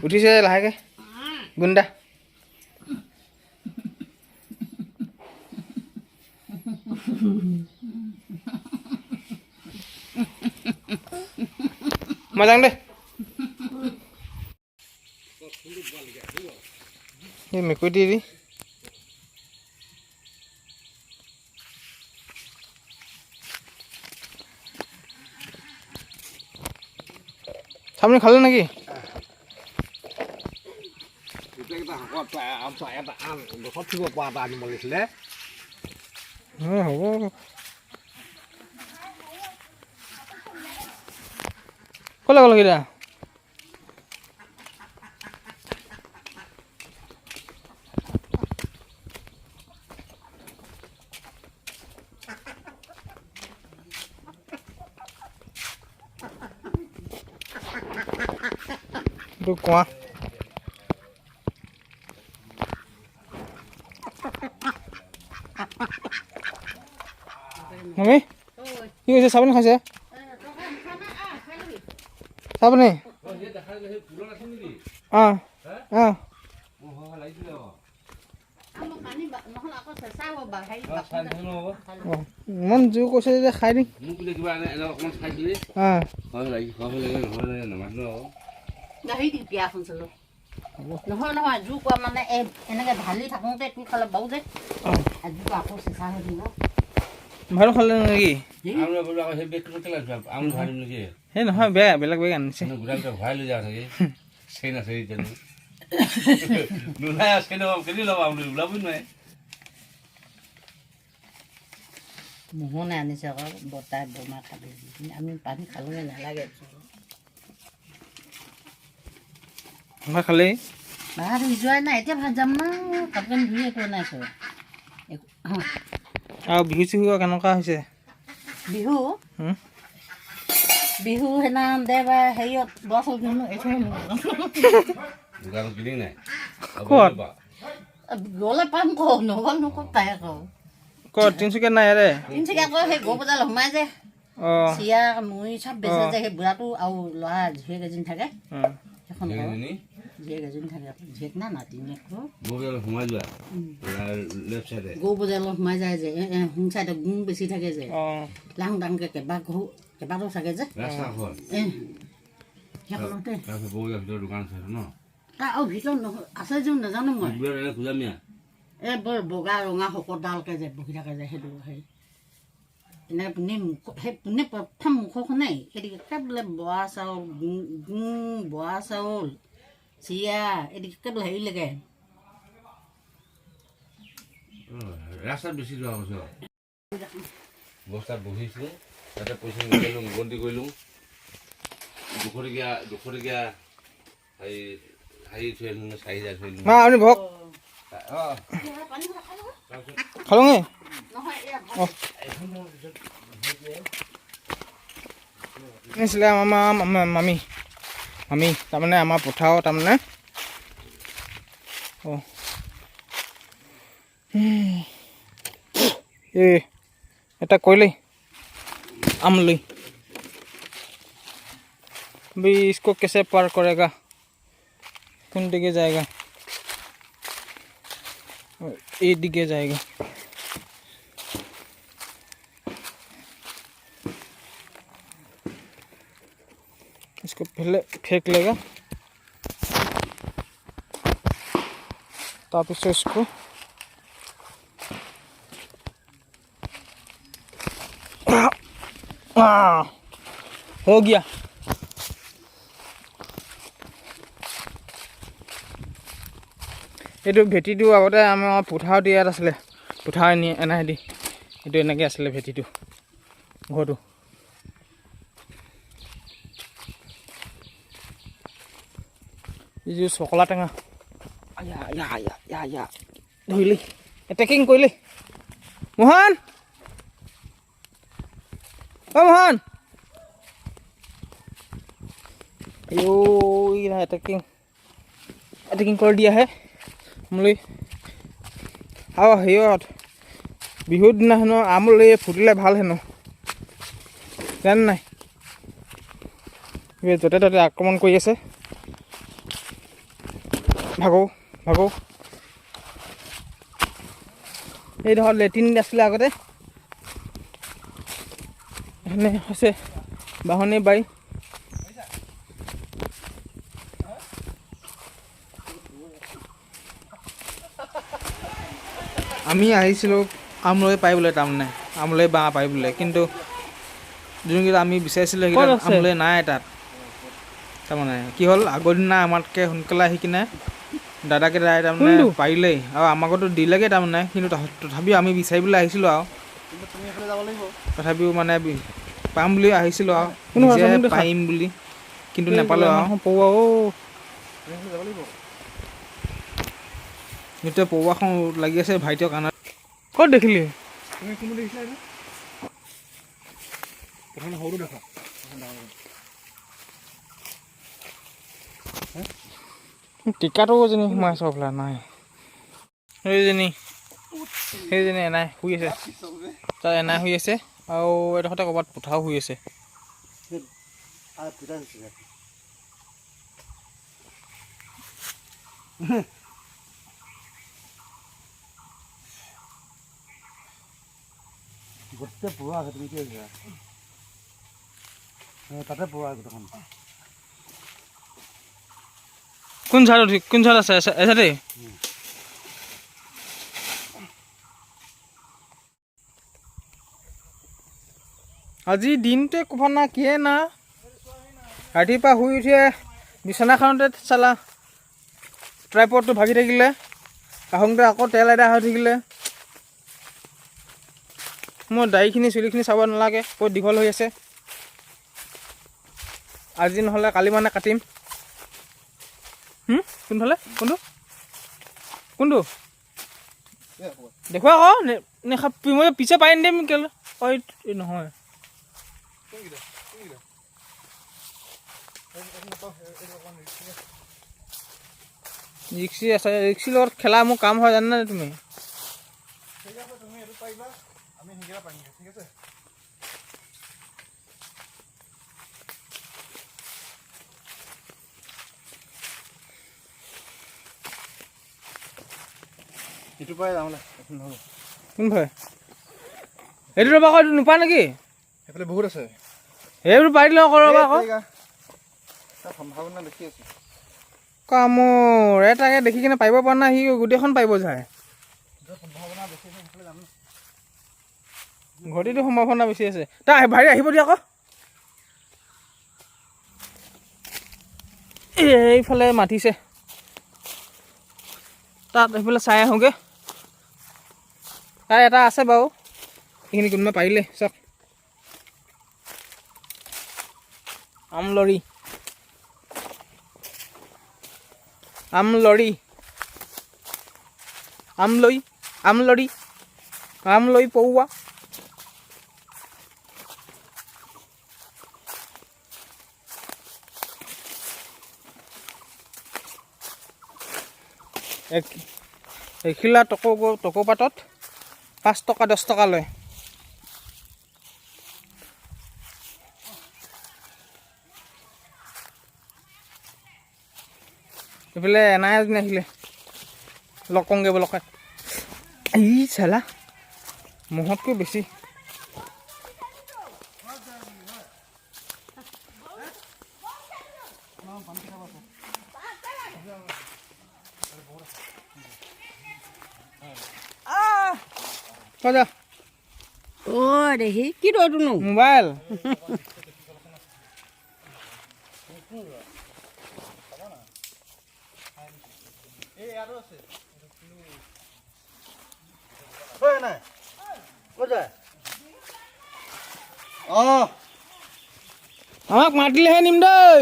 উঠিছে লাহেকৈ গুণ্ডা। মই যাওঁ দে। এই মেকুৰী দি দি চাউমিন খালে নেকি? হ'ব ক'লে গ'ল কেইটা? কোৱা মামী কি কৈছে? চাবোন খাইছে? চাবোনে? অঁ অঁ ইমান জোৰ কৈছে যে খাই দিম। অঁ নহয় নহয় জোৰ কোৱা মানে এনেকে ঢালি থাকোঁতে তোৰ খালে বাৰু যে আকৌ চেঁচা হৈ থাকিব। ভালো খালে নেকি? সেই নহয়, বেয়া বেলেগ বেগ আনিছে। মোহনে আনিছে আকৌ বৰ্তাই বৰমা খাবি, আমি পানী খালোঁগে নালাগে। ভাত খালেই? ভাত সিজোৱাই নাই, এতিয়া ভাত যাম না, কাপোৰ কানি ধুই একো নাই চব। আৰু বিহু চিহু কেনেকুৱা হৈছে? বিহু বিহু সেইদিনা দেওবাৰ হেৰিয়ত বছ গ'লে পাম ক, নগ'ল ক'ত পায় আকৌ। ক'ত তিনিচুকীয়াত নাই? ইয়াতে তিনিচুকীয়া আকৌ সেই গৰু বজাৰলৈ সোমাই যে চিৰা মুড়ি চব বেচে যে সেই বুঢ়াটো আৰু ল'ৰা জীয়েক এজনী থাকে, সেইখন জীয়েক এজনী থাকে, জীয়েক না নাতিনীয়েক গৰু বজাৰলৈ সোমাই যায় যে সোঁ চাইডে গুণ বেছি থাকে যে লাং ডাংকে কেইবা ঘৰ কেইবাটাও থাকে যে সেইখনতে তাৰ আৰু ভিতৰত নহয় আছে যে নাজানো মই। এই বৰ বগা ৰঙা শকতডালকে যে বহি থাকে যে সেইটো সেই এনেকৈ পোনে মুখ সেই পোনে প্ৰথম মুখখনেই সেইটো বোলে বৰা চাউল গুণ বৰা চাউল চিৰা এইটো বোলে হেৰি লাগে। ৰাস্তাত বেছি যোৱা কৈছোঁ, বস্তাত বহিছিলোঁ, তাতে পইচা নিদিলোঁ, গন্তি কৰিলোঁ, 200 টকীয়া 200 টকীয়া হেৰি হেৰি থৈ আহিলোঁ, 4000 থৈ আহিলোঁ। মা আপুনি বহক। খালোঙে? আনিছিলে আমাৰ মামী মামী তাৰমানে আমাৰ পথাৰৰ তাৰমানে অঁ এই এটা কৰিলেই আমলি। अभी इसको कैसे पार करेगा, कौन दिखे जाएगा? ये दिखे जाएगा। इसको पहले फेंक लेगा, তাৰপিছত इसको हो गया। এইটো ভেটিটো আগতে আমাৰ পথাৰত ইয়াত আছিলে, পথাৰ এনাহেদি এইটো এনেকৈ আছিলে ভেটিটো, ঘৰটো। এইটো চকলা টেঙা ধৰিলি এটেকিং কৰিলি। মোহন, অ মোহন, এটেকিং এটেকিং কৰি দিয়া হে আমলৈ। আৰু হেৰিয়ত বিহুৰ দিনা হেনো আমলৈ ফুটিলে ভাল হেনো, জানে নাই? য'তে ত'তে আক্ৰমণ কৰি আছে। ভাগো ভাগো। এইডোখৰ লেট্ৰিন আছিলে আগতে। এনে হৈছে বাঁহনি বাৰী। আমি আহিছিলোঁ আমলৈ পাৰিবলৈ, তাৰমানে আমলৈ বাঁহ পাৰিবলৈ, কিন্তু যোনকেইটা আমি বিচাৰিছিলোঁ সেইকেইটা আমলৈ নাই তাত। তাৰমানে কি হ'ল, আগৰ দিনা আমাতকৈ সোনকালে আহি কিনে দাদাকেইটাই তাৰমানে পাৰিলেই আৰু আমাকতো দিলেগৈ তাৰমানে, কিন্তু তথাপিও আমি বিচাৰিবলৈ আহিছিলোঁ আৰু তথাপিও মানে পাম বুলি আহিছিলোঁ আৰু নিজে পাৰিম বুলি, কিন্তু নাপালোঁ আৰু। এতিয়া পৌৱাখন লাগি আছে ভাইটিৰ কাণত। ক'ত দেখিলি? টিকাটো এজনী সোমাই আছে বোলা নাই, সেইজনী সেইজনী এনাই শুই আছে, তাত এনাই শুই আছে আৰু এডোখৰতে ক'ৰবাত পুঠাও শুই আছে। গোটেই পৰুৱা আছে, তুমি কি তাতে পৰুৱা গোটেইখন। কোন চাইড কোন চাইড আছে? এচাতে আজি দিনটোৱে কোফা না কিয়ে না, ৰাতিপুৱা শুই উঠিয়ে বিচনাখনতে চালা ট্ৰাইপডটো ভাগি থাকিলে, আহোঁতে আকৌ তেল এডা হৈ থাকিলে। মোৰ দাড়িখিনি চুলিখিনি চাব নালাগে, বহুত দীঘল হৈ আছে। আজি নহ'লে কালি মানে কাটিম। কোনফালে? কোনটো কোনটো দেখুৱা আকৌ মই পিছে পাই নিদিম কেলৈ? নহয় ৰিক্সি আছে, ৰিক্সিৰ লগত খেলা মোৰ কাম হয় জানানে তুমি? কোনফালে? এইটো ৰ'বা আকৌ, এইটো নোপোৱা নেকি? সেইফালে বহুত আছে। সেইবোৰ পাৰি দিলে আকৌ ৰ'বা আকৌ। সম্ভাৱনা বেছি আছে। কামোৰ এটাকে দেখি কিনে পাৰিব পৰা নাই, সি গোটেইখন পাৰিব যায়। ঘটিটো সম্ভাৱনা বেছি আছে। তাই ভাৰি আহিব দিয়া আকৌ। এইফালে মাতিছে, তাত সেইফালে চাই আহোঁগৈ। তাত এটা আছে বাৰু, এইখিনি কোনোবা পাৰিলে চাওক। আমলৰি আমলৰি আমলৈ আমলৰি আমলৈ পৌৱা। এখিলা টকৌ পাতত 5 টকা 10 টকা লয়। এইফালে এনাই এজনী আহিলে, লগ কৰোঁগৈ বলক। ই চেলা মহতকৈ বেছি। দেহি কি দৰটোনো মোবাইল। আমাক মাতিলেহে নিম দেই।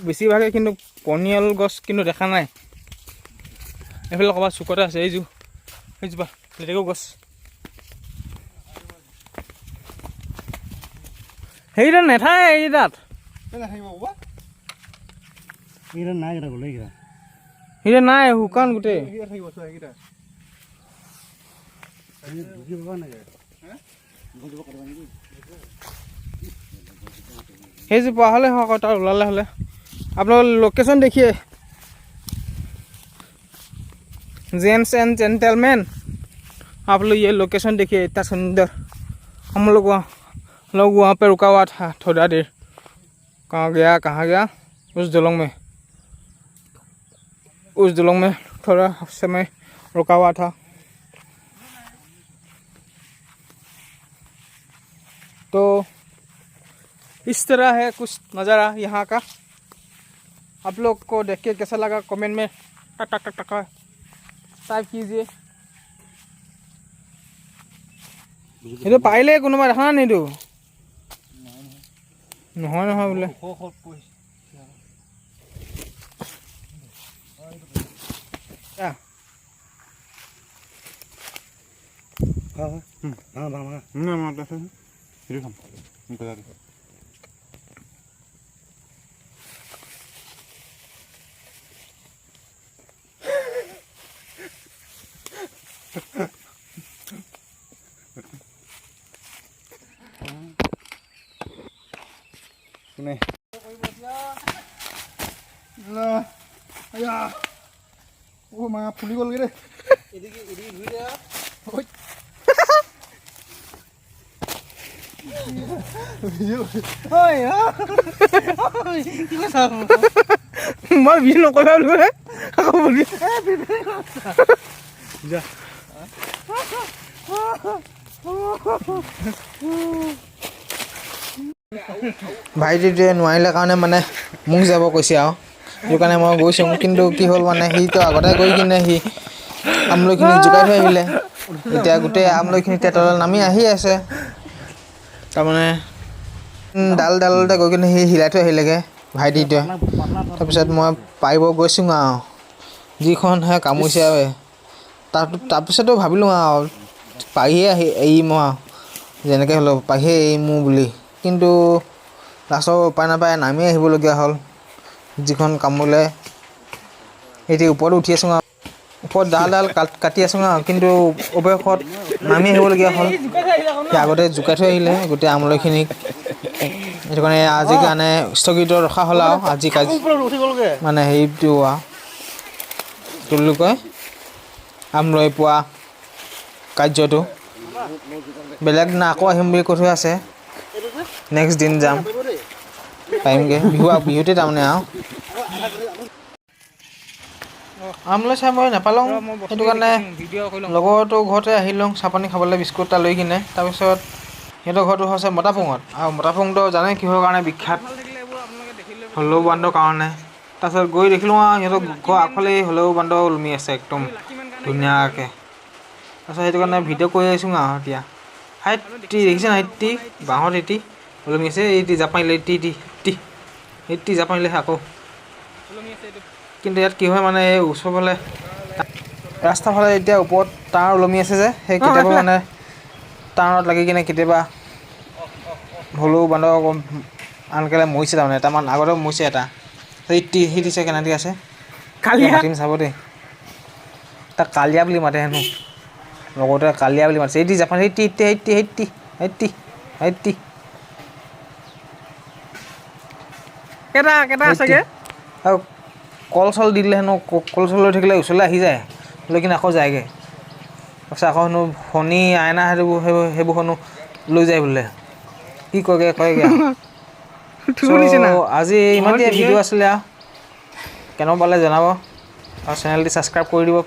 বেছিভাগে কিন্তু পনিয়ল গছ কিন্তু দেখা নাই। এইফালে ক'ৰবাত চুকতে আছে, এইযোৰ সেইজোপা লেটেকু গছ। সেইকেইটা নেথাকে এইকেইটাত। সেইকেইটা নাই, শুকান গোটেই। সেইজোপা হ'লে আকৌ তাত ওলালে হ'লে আপোনালোকৰ লোকেশ্যন দেখিয়ে। जेंट्स एंड जेंटलमैन, आप लोग ये लोकेशन देखिए, इतना सुंदर। हम लोग वहाँ पे रुका हुआ था थोड़ा देर। कहाँ गया कहाँ गया, उस दुलोंग में, उस दुलोंग में थोड़ा समय रुका हुआ था। तो इस तरह है कुछ नज़ारा यहाँ का। आप लोग को देख के कैसा लगा कमेंट में टक टक टक टक टाइप कीजिए। এইটো পাৰিলে কোনোবা দেখা নাই এইটো নহয় নহয় বোলে। ফুলি গ'লগৈ দেই। মই বিহু নকৰিবা বুলি আকৌ বুলি ভাইটিটোৱে নোৱাৰিলে কাৰণে মানে মোক যাব কৈছে আৰু, সেইটো কাৰণে মই গৈছোঁ। কিন্তু কি হ'ল মানে সিটো আগতে গৈ কিনে সি আমলখিখিনি জোকাই থৈ আহিলে। এতিয়া গোটেই আমলখিখিনি তললৈ নামি আহি আছে। তাৰমানে ডাল ডালতে গৈ কিনে সি হিলাই থৈ আহিলেগৈ ভাইটিটোৱে। তাৰপিছত মই পাৰিব গৈছোঁ আৰু, যিখনহে কামুৰিছে আৰু। তাৰপিছতো ভাবিলোঁ আৰু পাৰিয়ে আহি এৰিম আৰু, যেনেকৈ হ'লেও পাৰিয়ে এৰিম বুলি। কিন্তু লাষ্টৰ উপায় নাপায় নামি আহিবলগীয়া হ'ল। যিখন কামুৰিলে এতিয়া ওপৰত উঠি আছোঁ আৰু, ওপৰত ডাল ডাল কাটি আছোঁ আৰু, কিন্তু অৱশেষত নামি আহিবলগীয়া হ'ল। আগতে জোকাই থৈ আহিলে গোটেই আমলখিনিক। সেইটো কাৰণে আজিৰ কাৰণে স্থগিত ৰখা হ'ল আৰু আজি কাজ মানে হেৰিটো আৰু কি বুলি কয় আমলৈ পোৱা কাৰ্যটো। বেলেগ দিনা আকৌ আহিম বুলি কৈ থৈ আছে, নেক্সট দিন যাম পাৰিমগৈ বিহু বিহুতে তাৰমানে আৰু। আমলৈ চাই মই নাপালোঁ, সেইটো কাৰণে লগৰটো ঘৰতে আহিলোঁ চাহপানী খাবলৈ বিস্কুট এটা লৈ কিনে। তাৰপিছত সিহঁতৰ ঘৰটো হৈছে মতাপুঙত, আৰু মতাপুংটো জানে কিহৰ কাৰণে বিখ্যাত, হলৌ বান্দৰ কাৰণে। তাৰপিছত গৈ দেখিলোঁ আৰু সিহঁতৰ ঘৰ আগফালে হলৌ বান্দৰ ওলমি আছে একদম ধুনীয়াকৈ। তাৰপিছত সেইটো কাৰণে ভিডিঅ' কৰি আহিছোঁ আৰু এতিয়া। হাইটি দেখিছে নাই, হাইটি বাঁহত এটি ওলমি আছে, এইটি জাপ মাৰিলে টি টি টি এইটি জাপ মাৰিলে আকৌ। কিন্তু ইয়াত কি হয় মানে এই ওচৰ ফালে ৰাস্তাৰ ফালে এতিয়া ওপৰত তাঁৰ ওলমি আছে যে, সেই কেতিয়াবা মানে তাঁৰত লাগি কিনে কেতিয়াবা হ'লেও বান্দৰ আনকালে মৰিছে তাৰমানে, এটামান আগতে মৰিছে এটা। সেই দিছে কেনেকৈ আছে মাতিম চাব দেই, তাক কালিয়া বুলি মাতে হেনো, লগতে কালিয়া বুলি মাতিছে। এইটি জাপান সেইটি সেইটি সেইটি সেইটি সেইটি কেইটা কেইটা আছেগে। আৰু কল চল দি দিলে হেনো কল চল লৈ থাকিলে ওচৰলৈ আহি যায়, লৈ কিনে আকৌ যায়গৈ। তাৰপিছত আকৌ হেনো ফণি আইনা সেইবোৰ সেইবোৰ হেনো লৈ যায় বোলে, কি কয়গৈ কয়গৈ। আজি ইমানটোৱে ভিডিঅ' আছিলে আৰু, কেনেকুৱা পালে জনাব আৰু চেনেলটি ছাবস্ক্ৰাইব কৰি দিব।